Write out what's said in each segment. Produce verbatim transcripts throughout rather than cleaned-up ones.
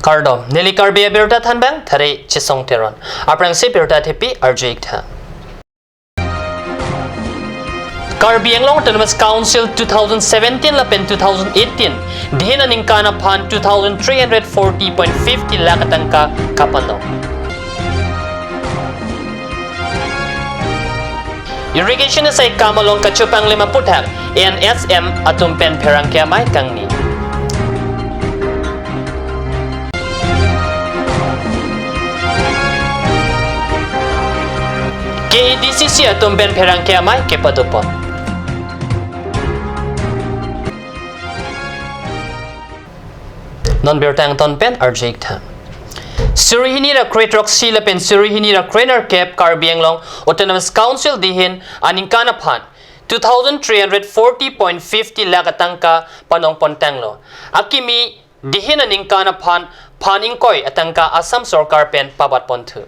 Kardom, neli Karbi Abirta Thanbang, thare Chesong Teron. Aphrangsi birta thepi arju-ik tha. Karbi Anglong Autonomous Council two thousand seventeen lapen two thousand eighteen, dihin aningkan aphan two thousand three hundred forty point fifty lakh atangka kapanong. Irrigation asai kam along kachopanglim aputhak A N S M atum pen pherangke amei kangni. K A D C C atum pen pherangke amei kepadopon. Non birta angton pen arju-ik tha. Suri hini ra kre-throksi lapen suri hini ra krenerkep Karbi Anglong Autonomous Council dihin aningkan aphan two thousand three hundred forty point fifty lakh atangka panongpon tanglo. Akimi dihin aningkan aphan phan ingkoi atangka Assam Sorkar pen pabatponthu.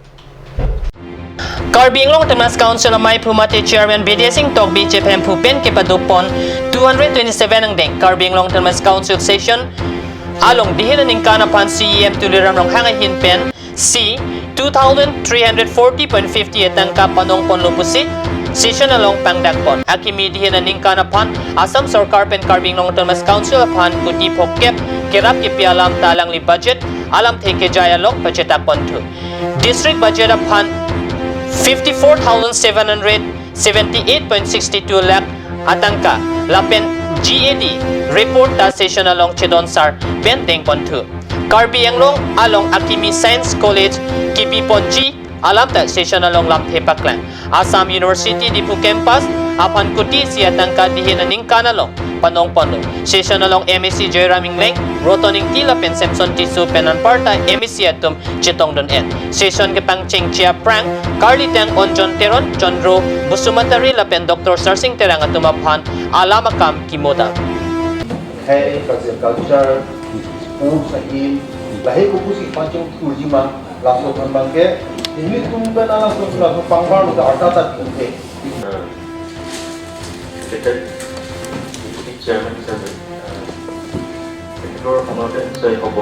Karbi Anglong Autonomous Council amei phu mate Chairman Bidya Sing Tokbi chephemphu pen kepadopon two hundred twenty-seven angdeng Karbi Anglong Autonomous Council session along dihin aningkan aphan C E M Tuliram Ronghang ahin pensi two thousand three hundred forty point fifty atangka panongponlo pusi session along pangdakpon. Akimi dihin aningkan aphan Assam Sorkar pen Karbi Anglong Autonomous Council aphan kuti phokep kerap kepi alam ta alangli budget alamthe kejai along pachetakponthu. District budget aphan fifty-four thousand seven hundred seventy-eight point six two lakh atangka lapen G A D report ta session along chedonsar pen dengponthu. Karbi Anglong along akimi Science College kebiponji alam ta session along lamthe paklang. Assam University Diphu Campus aphan kuti isi atangka dihin aningkan along panongponlo. Session along M A C Joyram Engleng, Roton Engti lapen Samson Tisso pen anparta M A C atum chetongdun-et. Session kepangchengche aphrang karlitang Onjon Teron, Chondro Basumatary lapen Doctor Sarsing Terang atum aphan alam akam kimodam. Hai culture, culture, sports ahin, lahai kopusi pangcheng turjima, laso aphan abangke, ilitum pen laso, laso pangbar lo ta arta ta tumhe. Deputy Chairman হিচাপে, আহ, তেখেতৰ সময়তে নিশ্চয় হ'ব।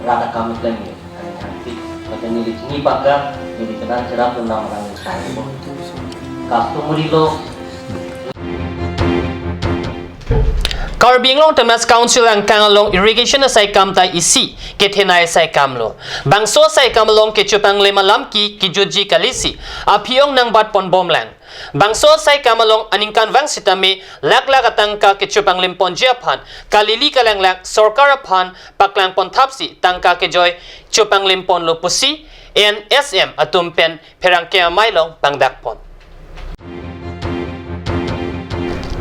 Rata kami klem ni, ani anti, macam ni di sini pagar, ni di kenal cerap tu nama kami. Customary law. Karbi Anglong Autonomous Council angkang along irrigation asai kam ta isi kethenei asai kam lo. Bangso asai kam along kechopanglim alam ke kejutji kalisi aphi-ong nangbatponbomlang. Bangso asai kam along aningkanvang sitame lakh lakh atangka kechopanglimponji aphan kalili kalanglak sorkar aphan paklangponthapsi tangka kejoi chopanglimponlo pusi A N S M atum pen pherangke amei along pangdakpon.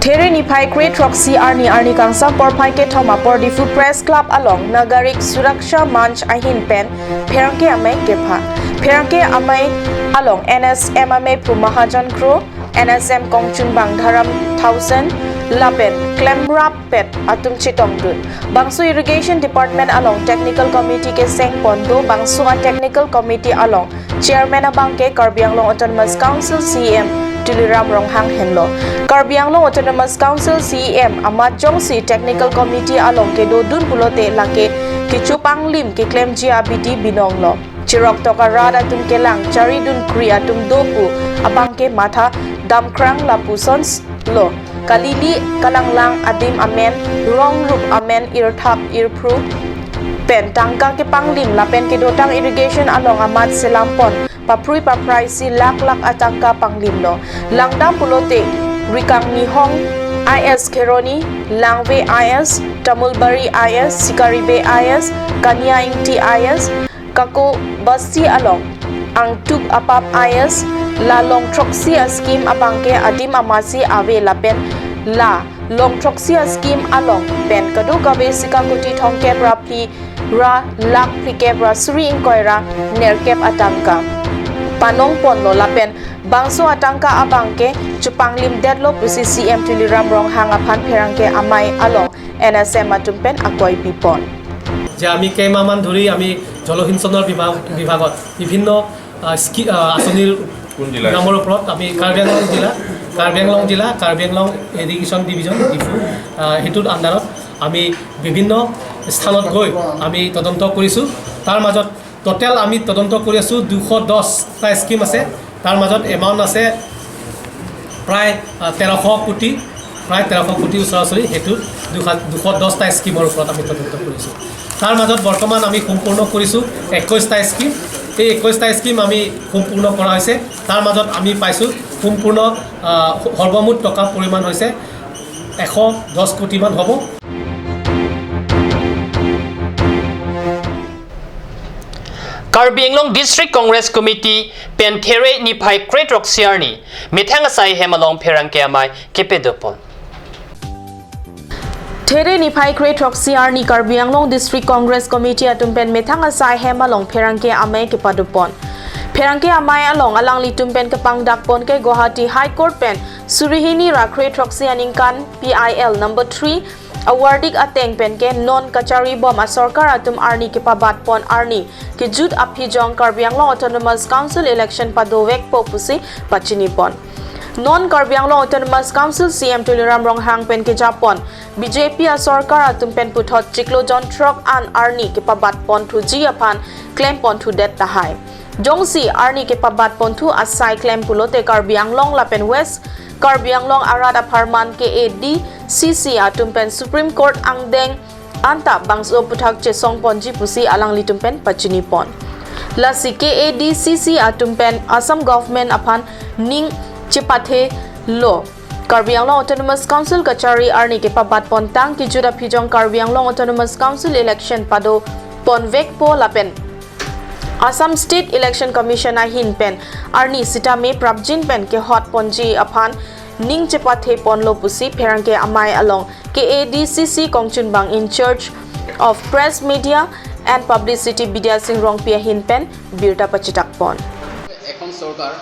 There niphai kre-throksi arni arni kangsam porphai kethom apor Diphu Press Club along Nagarik Suraksha Manch ahin pen pherangke amei kepha. Pherangke amei along N S M amei phu Mahajan Kro, N S M kongchunbang Dharam Thaosen lapen klemrappet atum chetongdun. Bangso Irrigation Department along Technical Committee kesengpon do, bangso a Technical Committee along Chairman abangke Karbi Anglong Autonomous Council C E M Tuliram Ronghang henlo. Karbi Anglong Autonomous Council C E M amat jongsi Technical Committee along kedodun pulote lake kechopanglim keklemji abidi binonglo. Chiroktok arat atum kelang charidun kri atum do pu abangke matha damkrang lapusonlo. Kalili kalanglang adim amen, rong rup amen, irthap irphru pen tangka kepanglim lapen kedotang irrigation along amat selampon paphrui paphraisi lakh lakh atangka panglimlo. Langdam pulote Rikang Nihong I S Kheroni, Langve I S, Tamulbari I S, Sikaribe I S, Kania Ingti I S, Kako Basti along Angtuk Apap I S, la long throksi a scheme abangke adim amatsi ave lapen la long throksi a scheme along pen kadokave sika kuti thomkep ra phli ra lakh phlikep ra suri ingkoi ra nerkep atangka panongponlo lapen bangso atangka abangke chopanglimdetlo pusi C E M Tuliram Ronghang aphan pherangke amei along N S M atum pen akoi pipon. যে আমি কেইমাহমান ধৰি আমি জলসিঞ্চনৰ বিভাগ, বিভাগত বিভিন্ন, আহ, স্কি-, আহ, আঁচনিৰ কোন জিলাৰ? নামৰ ওপৰত আমি কাৰ্বি আংলং জিলা, কাৰ্বি আংলং জিলা, কাৰ্বি আংলং ইৰিগেশ্যন ডিভিজন ডিফু, আহ, সেইটোৰ আণ্ডাৰত আমি বিভিন্ন স্থানত গৈ আমি তদন্ত কৰিছোঁ। তাৰ মাজত টোটেল আমি তদন্ত কৰি আছোঁ, দুশ দহটা স্কিম আছে। তাৰ মাজত এমাউণ্ট আছে প্ৰায়, আহ, তেৰশ কোটি, প্ৰায় তেৰশ কোটি ওচৰা ওচৰি। সেইটো দুশ, দুশ দহটা স্কিমৰ ওপৰত আমি তদন্ত কৰিছোঁ। তাৰ মাজত বৰ্তমান আমি সম্পূৰ্ণ কৰিছোঁ একৈশটা স্কিম। এই একৈশটা স্কিম আমি সম্পূৰ্ণ কৰা হৈছে। তাৰ মাজত আমি পাইছোঁ সম্পূৰ্ণ, আহ, সৰ্বমুঠ টকা পৰিমাণ হৈছে এশ দহ কোটিমান হ'ব। Karbi Anglong District Congress Committee pen There niphai kre-throksi arni methang asai hem along pherangke amei kepadopon. There niphai kre-throksi arni Karbi Anglong District Congress Committee atum pen methang asai hem along pherangke amei kepadopon. Pherangke amei along alanglitum pen kepangdakpon ke Guwahati High Court pen suri hini ra kre-throksi aningkan P I L number three averdict ateng pen ke non kacharibom asorkar atum arni kepabatpon arni kejut aphijong Karbi Anglong Autonomous Council election padovekpo pusi pachinipon. Non Karbi Anglong Autonomous Council C E M Tuliram Ronghang pen kejapon B J P asorkar atum pen puthot chiklo jon throk an arni kepabatpon thuji aphan klempon thudet tahai. Jongsi arni kepabatpon thu asai klem pulote Karbi Anglong lapen West Karbi Anglong arat apharman K A D C C atum pen Supreme Court angdeng anta bangso aphuthak chesongponji pusi alanglitum pen pachinipon. Lasi K A D C C atum pen Assam Government aphan ning chepathelo. Karbi Anglong Autonomous Council kachari arni kepabatpontang kejut aphijong Karbi Anglong Autonomous Council election padoponvekpo lapen Assam State Election Commission ahin pen arni sitame prapjin pen kehotponji aphan ning chepatheponlo pusi pherangke amei along K A D C C kongchunbang in charge of Press, Media and Publicity Bidya Sing Rongpi ahin pen birta pachitakpon. এখন চৰকাৰ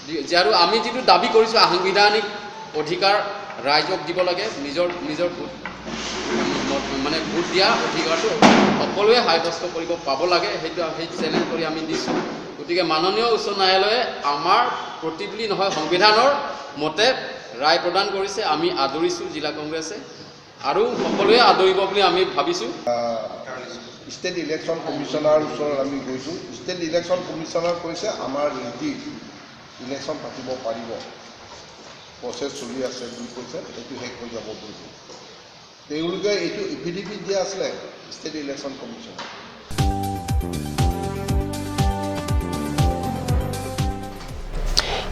যি-, যে আৰু আমি যিটো দাবী কৰিছোঁ, সাংবিধানিক অধিকাৰ ৰাইজক দিব লাগে, নিজৰ, নিজৰ ভোট, ম-, মানে ভোট দিয়া অধিকাৰটো সকলোৱে সাব্যস্ত কৰিব পাব লাগে, সেইটো, সেই চেলেঞ্জ কৰি আমি দিছোঁ। গতিকে মাননীয় উচ্চ ন্যায়ালয়ে আমাৰ প্ৰতি বুলি নহয়, সংবিধানৰ মতে ৰায় প্ৰদান কৰিছে, আমি আদৰিছোঁ জিলা কংগ্ৰেছে। আৰু সকলোৱে আদৰিব বুলি আমি ভাবিছোঁ। ষ্টেট ইলেকশ্যন কমিশ্যনাৰ ওচৰত আমি গৈছোঁ। ষ্টেট ইলেকশ্যন কমিশ্যনাৰ কৈছে, "আমাৰ ৰেডি, ইলেকশ্যন পাতিব পাৰিব, প্ৰচেছ চলি আছে" বুলি কৈছে, "এইটো শেষ হৈ যাব" বুলি। তেওঁলোকে এইটো এফিডেভিট দিয়া আছিলে state election commissioner.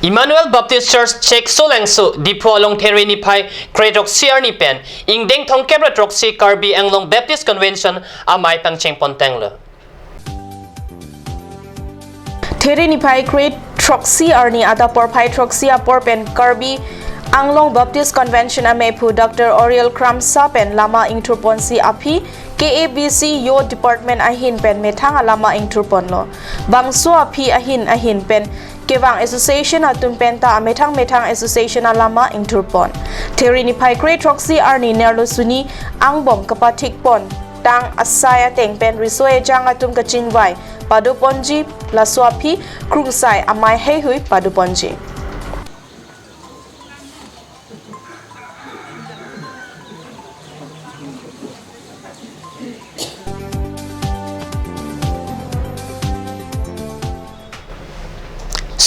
Emmanuel Baptist Church Cheksolangso Diphu along There niphai kre-throksi arni pen ingdeng thomkep ra throksi Karbi Anglong Baptist Convention amei pangchengpontanglo. There niphai kre-throksi arni adap porphai throksi apor pen Karbi Anglong Baptist Convention ameiphu Doctor Oriel Kramsa pen lama ingthurponsi aphi K A B C Youth Department ahin pen methang alama ingthurponlo. Bangso aphi ahin ahin pen kevang association atum penta amethang methang association alama ingthurpon. There niphai kre-throksi arni nerlo suni angbong kapathikpontang asai ateng pen riso ejang atum kachingvai padoponji, laso aphi krungsai amei heihui padoponji.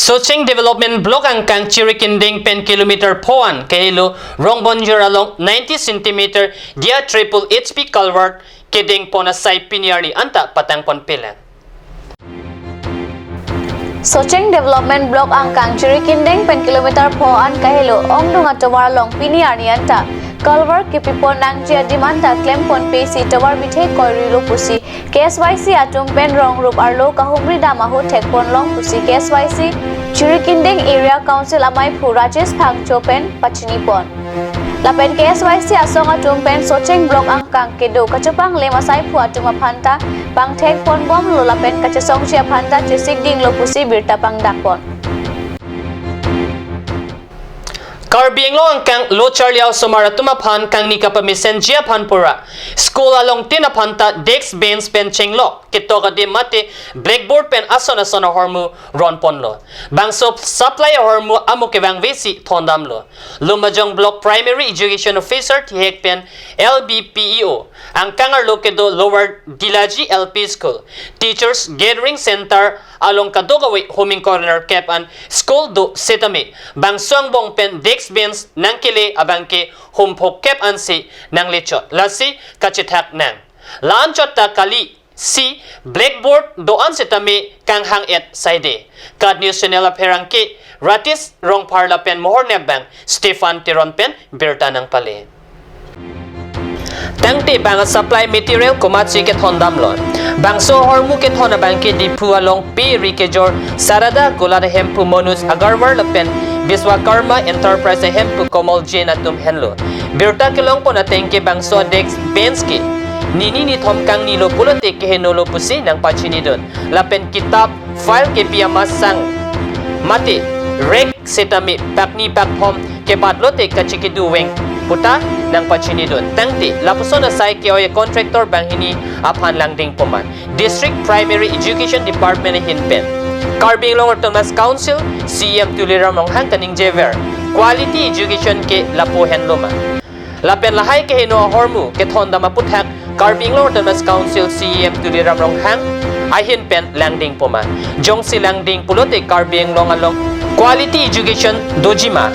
Socheng Development Block angkang Chirikindeng pen kilometer pho an kahelo Rongbonjor along ninety centimeter dia triple H P culvert kedengpon asai pini arni anta patangponpelang. Socheng Development Block angkang Chirikindeng pen kilometer pho an kahelo ongdung atovar along pini arni anta culvert kepipon nangji adim anta klemponpesi tovar bithek koirilo pusi K S Y C atum pen rong rup arlo kahumri dam ahut thekponlong pusi K S Y C Chirikindeng Area Council ameiphu Rajesh Phangcho pen pachinipon. Lapen K S Y C asong atum pen Socheng Block angkang kedo kachepanglim asaiphu atum aphanta pangthekponbomlo lapen kachesongji aphanta chesikdinglo pusi birta pangdakpon. Karbi Anglong angkang lo charli a-osomar atum aphan kangni kapamesenji aphan pura school along tin aphan ta desk bench pen chenglok, ketok adim mate blackboard pen ason ason ahormu ronponlo. Bangso supply ahormu amo kevangvesi thondamlo. Lumbajong Block Primary Education Officer thihek pen L B P E O angkang arlo kedo Lower Dilaji L P School Teachers Gathering Center along kadokave homing corner kep an school do setame bangso angbong pen desk bench nangkele abangke homphok kep ansi nanglechot, lasi kachethak nang. La-anchot ta kali si blackboard do-an setame kanghang-et saide. KAT News Channel apherangke Ratish Rongphar lapen mohor nepbang Stephen Teron pen birta nangpale. Tangte bang a-supply material komatsi kethondamlo? Bangso ahormu kethon abangke Diphu along pe ri kejor Sarada Golat ahemphu Manoj Agarwal lapen Biswakarma Enterprise ahemphu Komal Jain atum henlo. Birta kelongpon atengke bangso desk bench ke nini nithom kangnilo pulote kehenolo pusi nangpachinidun. Lapen kitap, file kepi amasang mate rack setame pakni pakthom kebatlote kachikedu veng puta nangpachinidun. Tangte lapuson asai ke-oi a-contractor banghini aphan langding poma. District Primary Education Department ahin pen Karbi Anglong Autonomous Council C E M Tuliram Ronghang kaningjever quality education ke lapu henloma. Lapen lahai keheno ahormu kethondam aputhak Karbi Anglong Autonomous Council C E M Tuliram Ronghang ahin pen langding poma. Jongsi langding pulote Karbi Anglong along quality education dojima,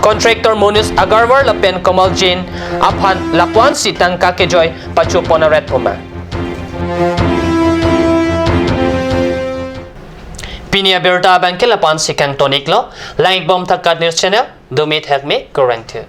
contractor Manoj Agarwal lapen Komal Jain aphan lapuansi tangka kejoi pachopon aret poma. Pini abirta abangke lapuansi kangtoniklo. Langikbom tha KAT News Channel, dumi thakmi kurvangthu.